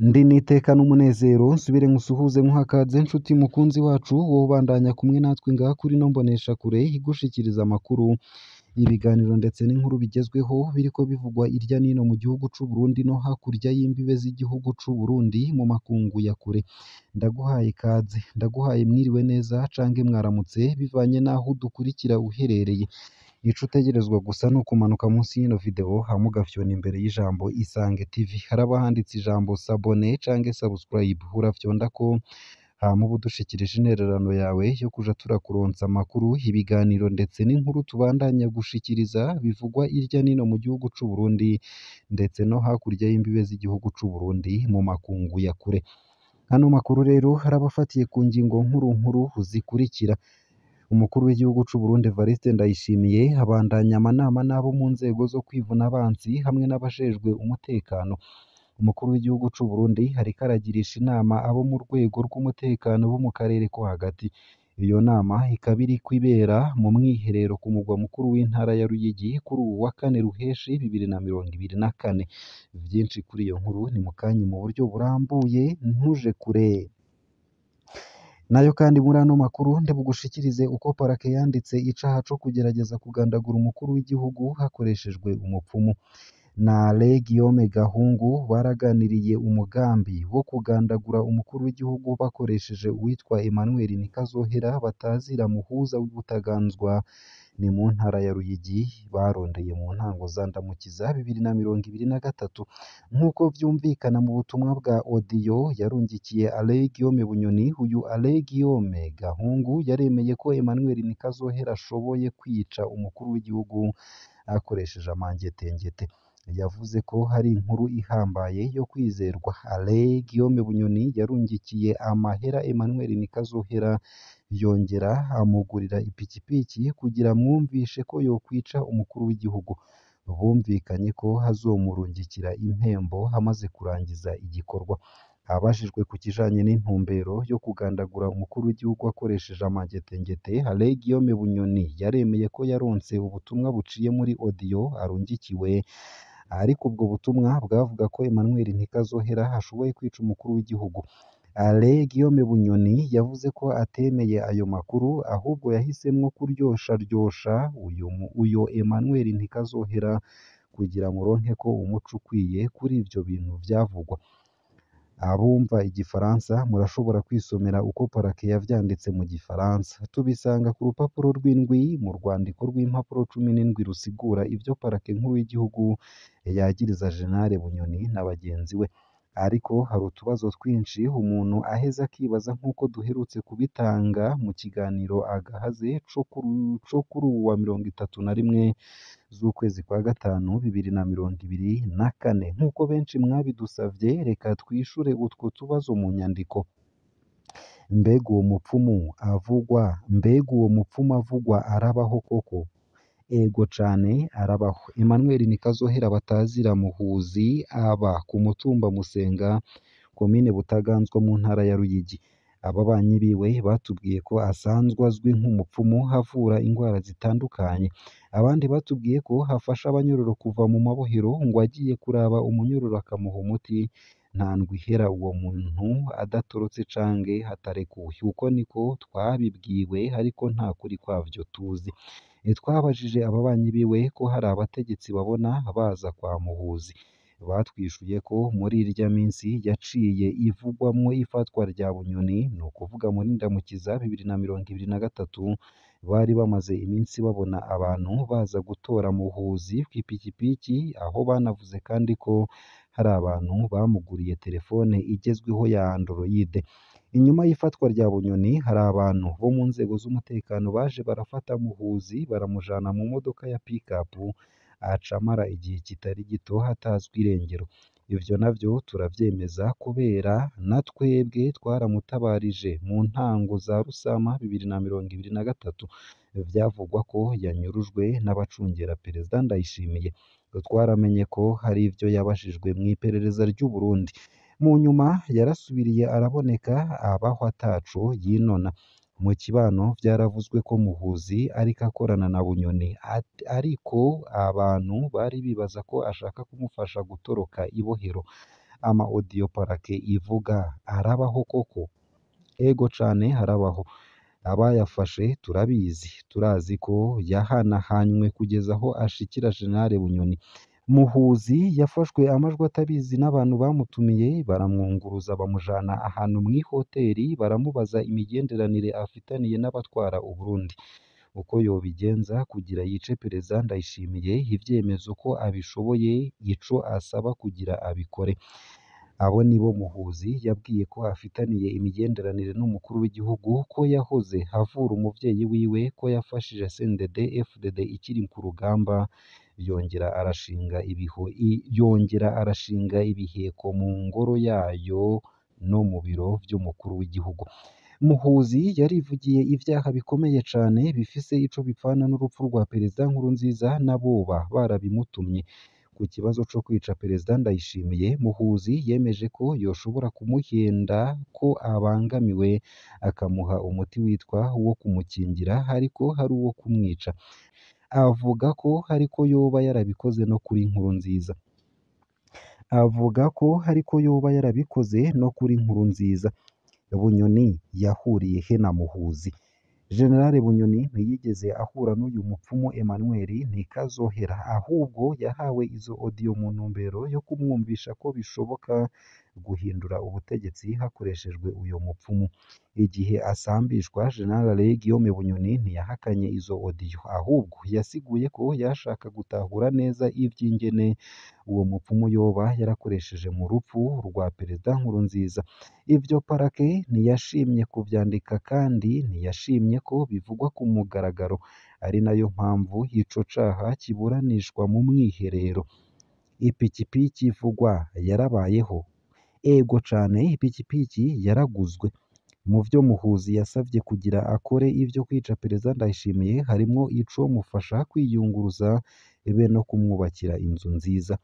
Ndi n'iteka n'umunezero nsubire nkusuhuze nkuhakaze nshuti mukunzi wacu wowe ubandanya kumwe natwe ngaha kuri ino mboneshakure igushikiriza amakuru, ibiganiro ndetse n'inkuru bigezweho biriko bivugwa irya nino mu gihugu c'u Burundi no hakurya y'imbibe z'igihugu c'u Burundi mu makungu ya kure. Ndaguhaye ikaze, ndaguhaye mwiriwe neza canke mwaramutse bivanye n'aho udukurikira uherereye. Ico utegerezwa gusa ni ukumanuka munsi y'ino video hama ugafyona imbere y'ijambo Isange TV. Haraba handitse ijambo s'abonner canke subscribe, urafyondako hama uba udushikirije intererano yawe yo kuja turakuronsa amakuru, ibiganiro ndetse n'inkuru tubandanya gushikiriza bivugwa irya nino mu gihugu c'u Burundi ndetse no hakurya y'imbibe z'igihugu c'u Burundi mu makungu ya kure. Ano makuru rero arabafatiye ku ngingo nkuru nkuru zikurikira: Umukuru w'igihugu c'u Burundi Evariste Ndayishimiye abandanya amanama n'abo mu nzego zo kwivuna abansi hamwe n'abajejwe umutekano. Umukuru w'igihugu c'u Burundi ariko aragirisha inama abo mu rwego rw'umutekano bo mu karere ko hagati. Iyo nama ikaba iriko ibera mu mwiherero ku mugwa mukuru w'intara ya Ruyigi kuri uwu wa kane Ruheshi 2024. Vyinshi kuri iyo nkuru ni mukanya mu buryo burambuye, ntuje kure. Nayo kandi muri ano makuru ndibugushikirize uko parake yanditse icaha co kugerageza kugandagura umukuru w'igihugu hakoreshejwe umupfumu. Na Alain Guillaume Gahungu baraganiriye umugambi wo kugandagura umukuru w'igihugu bakoresheje uwitwa Emmanuel Nikazohera batazira muhuza w'Ubutaganzwa, ni mu ntara ya Ruyigi barondeye mu ntango za Ndamukiza 2023. Nk'uko vyumvikana mu butumwa bwa audio yarungikiye Alain Guillaume Bunyoni, uyu Alain Guillaume Gahungu yaremeye ko Emmanuel Nikazohera ashoboye kwica umukuru w'igihugu akoresheje amangetengete. Yavuze ko hari inkuru ihambaye yo kwizerwa. Alain Guillaume Bunyoni yarungikiye amahera Emmanuel Nikazohera yongera amugurira ipikipiki kugira amwumvishe ko yokwica umukuru w'igihugu. Bumvikanye ko azomurungikira impembo amaze kurangiza igikorwa. Abajijwe ku kijanye n'intumbero yo kugandagura umukuru w'igihugu akoresheje amangetengete, Alain Guillaume Bunyoni yaremeye ko yaronse ubutumwa buciye muri audio arungikiwe, ariko ubwo butumwa bwavuga ko Emmanuel Ntikazohera ashoboye kwica umukuru w'igihugu. Alain Guillaume Bunyoni yavuze ko atemeye ayo makuru ahubwo yahisemwo kuryosharyosha uyo Emmanuel Ntikazohera kugira muronkeko umuco ukwiye kuri ivyo bintu vyavugwa. Abumva igifaransa murashobora kwisomera uko parake yavyanditse mu gifaransa. Tubisanga ku rupapuro rw'indwi mu rwandiko rw'impapuro 17 rusigura ivyo parake nkuru y'igihugu yagiriza General Bunyoni na bagenzi we. Ariko hari utubazo twinshi umuntu aheza akibaza nk'uko duherutse kubitanga mu kiganiro Agahaze co kuri uwu wa 31 z'ukwezi kwa gatanu 2024. Nk'uko benshi mwabidusavye, reka twishure utwo tubazo mu nyandiko. Mbega uwo mupfumu avugwa, mbega uwo mupfumu avugwa arabaho koko? Ego cane arabaho. Emmanuel Nikazohera batazira Muhuzi aba ku mutumba Musenga, komine Butaganzwa mu ntara ya Ruyigi. Ababanyi biwe batubwiye ko asanzwe azwi nk'umupfumu avura ingwara zitandukanye. Abandi batubwiye ko afasha abanyororo kuva mu mabohero ngo agiye kuraba umunyororo akamuha umuti, nta ndwi ihera uwo muntu adatorotse canke atarekuwe. Uko niko twabibwiwe ariko nta kuri kwavyo tuzi. Twabajije ababanyi biwe ko hari abategetsi babona baza kwa Muhuzi. Batwishuye ko muri irya minsi yaciye ivugwamwo ifatwa rya Bunyoni, ni ukuvuga muri Ndamukiza 2023, bari bamaze iminsi babona abantu baza gutora Muhuzi kw'ipikipiki, aho banavuze kandi ko hari abantu bamuguriye telefone igezweho ya Android. Inyuma y'ifatwa rya Bunyoni hari abantu bo mu nzego z'umutekano baje barafata Muhuzi baramujana mu modoka ya pick-up, aca amara igihe kitari gito hatazwi irengero. Ivyo navyo turavyemeza kubera na twebwe twaramutabarije mu ntango za Rusama 2023. Vyavugwa ko yanyurujwe n'abacungera Perezida Ndayishimiye. Twaramenye ko hari ivyo yabajijwe mw'iperereza ry'u Burundi. Mu nyuma yarasubiriye araboneka abaho ataco yinona. Mu kibano vyaravuzwe ko Muhuzi ariko akorana na Bunyoni, ariko abantu bari bibaza ko ashaka kumufasha gutoroka ibohero. Ama audio parake ivuga arabaho koko? Ego cane harabaho. Abayafashe turabizi, turazi ko yahanahanywe kugeza aho ashikira General Bunyoni. Muhuzi yafashwe amajwi atabizi n'abantu bamutumiye, baramwunguruza bamujana ahantu mw'ihoteri, baramubaza imigenderanire afitaniye n'abatwara Uburundi, uko yobigenza kugira yice Perezida Ndayishimiye, ivyemezo ko abishoboye, ico asaba kugira abikore. Abo nibo Muhuzi yabwiye ko afitaniye imigenderanire n'umukuru w'igihugu, ko yahoze avura umuvyeyi wiwe, ko yafashije CNDD FDD ikiri ku rugamba, yongera arashinga yongera arashinga ibiheko mu ngoro yayo no mu biro vy'umukuru w'igihugu. Muhuzi yarivugiye ivyaha bikomeye cane bifise ico bipfana n'urupfu rwa Perezida Nkurunziza n'aboba barabimutumye. Ku kibazo co kwica Perezida Ndayishimiye, Muhuzi yemeje ko yoshobora kumuhenda ko abangamiwe akamuha umuti witwa uwo kumukingira ariko hari uwo kumwica. Avuga ko ariko yoba yarabikoze no kuri Nkurunziza. Avuga ko ariko yoba yarabikoze no kuri Nkurunziza. Bunyoni yahuriye he na Muhuzi? General Bunyoni ntiyigeze ahura n'uyu mupfumu Emmanuel Ntikazohera, ahubwo yahawe izo audio mu ntumbero yo kumwumvisha ko bishoboka guhindura ubutegetsi hakoreshejwe uyo mupfumu. Igihe asambishwa, General Guillaume Bunyoni ntiyahakanye izo audio, ahubwo yasiguye ko yashaka gutahura neza ivy'ingene uwo mupfumu yoba yarakoresheje mu rupfu rwa Perezida Nkurunziza. Ivyo parake ntiyashimye kuvyandika kandi ntiyashimye ko bivugwa ku mugaragaro, ari nayo mpamvu ico caha kiburanishwa mu mwiherero. Ipikipiki ivugwa yarabayeho? Ego cane, ipikipiki yaraguzwe. Mu vyo Muhuzi yasavye kugira akore ivyo kwica Perezida Ndayishimiye harimwo icomufasha kwiyunguruza be no kumwubakira inzu nziza.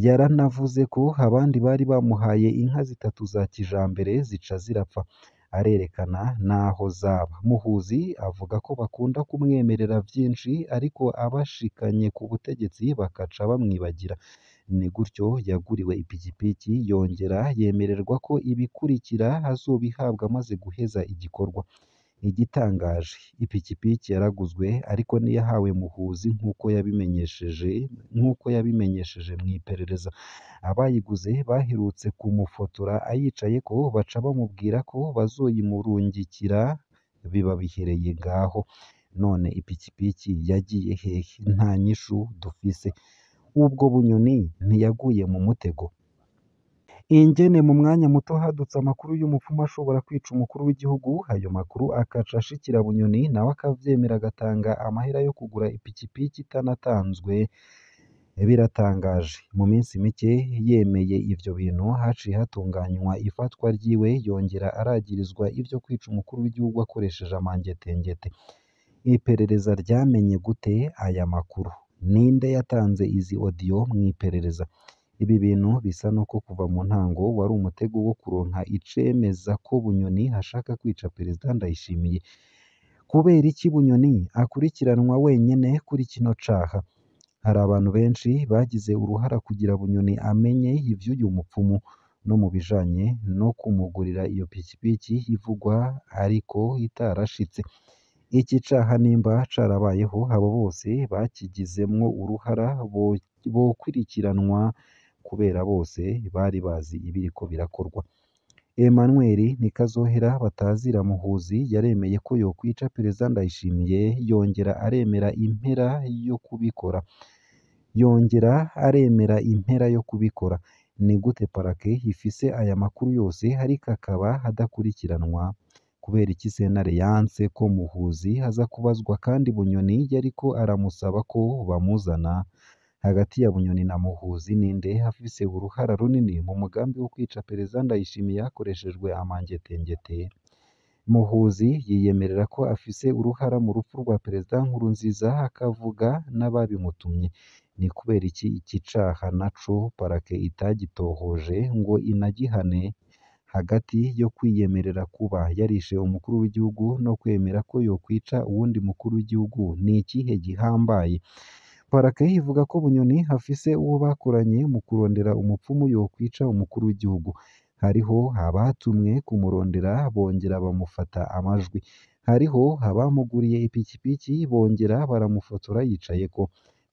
Yaranavuze ko abandi bari bamuhaye inka zitatu za kijambere zica zirapfa, arerekana n'aho zaba. Muhuzi avuga ko bakunda kumwemerera vyinshi ariko abashikanye ku butegetsi bakaca bamwibagira. Ni gutyo yaguriwe ipikipiki, yongera yemererwa ko ibikurikira azobihabwa amaze guheza igikorwa. Igitangaje, ipikipiki yaraguzwe ariko ntiyahawe Muhuzi nk'uko yabimenyesheje mw'iperereza. Abayiguze baherutse kumufotora ayicayeko baca bamubwira ko bazoyimurungikira, biba bihereye ngaho. None ipikipiki yagiye hehe? Nta nyishu dufise. Ubwo Bunyoni ntiyaguye mu mutego? Ingene mu mwanya muto hadutse amakuru y'umupfumu ashobora kwica umukuru w'igihugu, ayo makuru akaca ashikira Bunyoni nawe akavyemera agatanga amahera yo kugura ipikipiki itanatanzwe, biratangaje. Mu minsi mike yemeye ivyo bintu, haciye hatunganywa ifatwa ryiwe, yongera aragirizwa ivyo kwica umukuru w'igihugu akoresheje amangetengete. Iperereza ryamenye gute aya makuru? Ninde yatanze izi audio mw'iperereza? Ibi bintu bisa nuko kuva mu ntango wari umutego wo kuronka icemeza ko Bunyoni ashaka kwica Perezida Ndayishimiye. Kubera iki Bunyoni akurikiranwa wenyene kuri kino caha? Hari abantu benshi bagize uruhara kugira Bunyoni amenye ivy'uyu mupfumu no mu bijanye no kumugurira iyo pikipiki ivugwa ariko itarashitse. Iki caha nimba carabayeho, abo bose bakigizemwo uruhara bokurikiranwa kubera bose bari bazi ibiriko birakorwa. Emmanuel Ntikazohera batazira Muhuzi yaremeye ko yokwica Perezida Ndayishimiye, yongera aremera impera yo kubikora. Yongera aremera impera yo kubikora. Ni gute parake ifise aya makuru yose ariko akaba adakurikiranwa? Kubera iki sentare yanse ko Muhuzi aza kubazwa kandi Bunyoni yariko aramusaba ko bamuzana? Hagati ya Bunyoni na Muhuzi ninde afise uruhara runini mu mugambi wo kwica Perezida Ndayishimiye hakoreshejwe amangetengete? Muhuzi yiyemerera ko afise uruhara mu rupfu rwa Perezida Nkurunziza akavuga n'ababimutumye. Ni kubera iki iki caha naco parake itagitohoje ngo inagihane? Hagati yo kwiyemerera kuba yarishe umukuru w'igihugu no kwemera ko yokwica uwundi mukuru w'igihugu ni ikihe gihambaye? Parake ivuga ko Bunyoni afise uwo bakoranye mu kurondera umupfumu yokwica umukuru w'igihugu. Hariho abatumwe kumurondera bongera bamufata amajwi. Hariho abamuguriye ipikipiki bongera baramufotora yicayeko.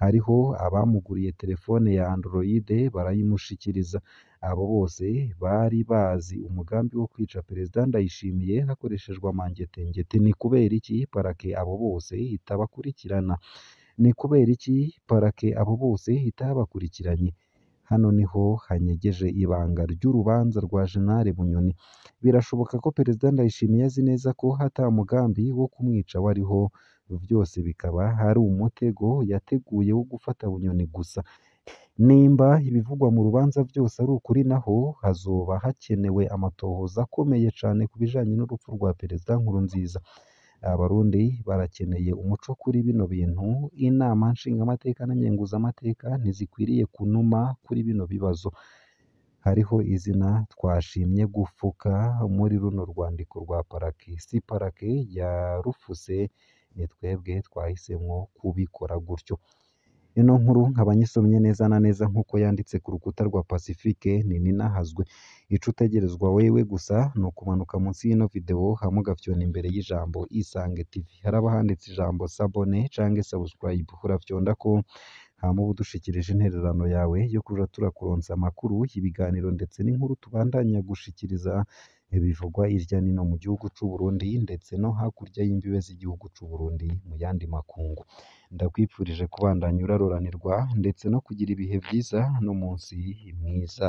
Hariho abamuguriye telefone ya Android barayimushikiriza. Abo bose bari bazi umugambi wo kwica Perezida Ndayishimiye hakoreshejwe amangetengete. Ni kubera iki parake abo bose itabakurikirana? Ni kubera iki parake abo bose itabakurikiranye? Hano niho hanyegeje ibanga ry'urubanza rwa General Bunyoni. Birashoboka ko Perezida Ndayishimiye azi neza ko ata mugambi wo kumwica wariho, vyose bikaba ari umutego yateguye wo gufata Bunyoni gusa. Nimba ibivugwa mu rubanza vyose ari ukuri naho, hazoba hakenewe amatohoza akomeye cane ku bijanye n'urupfu rwa Perezida Nkurunziza. Abarundi barakeneye umuco kuri bino bintu. Inama nshingamateka na nkenguzamateka ntizikwiriye kunuma kuri bino bibazo. Hariho izina twashimye gufuka muri runo rwandiko rwa parake. Si parake yarufuse, ni twebwe twahisemwo kubikora gutyo. Ino nkuru nkaba nyisomye neza na neza nk'uko yanditse ku rukuta rwa Pacifique Nininahazwe. Ico utegerezwa wewe gusa ni ukumanuka munsi y'ino video hama ugafyona imbere y'ijambo Isange TV. Haraba handitse ijambo s'abonner canke subscribe, urafyondako hama uba udushikirije intererano yawe yo kuja turakuronsa amakuru, ibiganiro ndetse n'inkuru tubandanya gushikiriza bivugwa irya nino mu gihugu c'u Burundi ndetse no hakurya y'imbibe z'igihugu c'u Burundi mu yandi makungu. Ndakwifurije kubandanya uraroranirwa ndetse no kugira ibihe vyiza n'umunsi mwiza.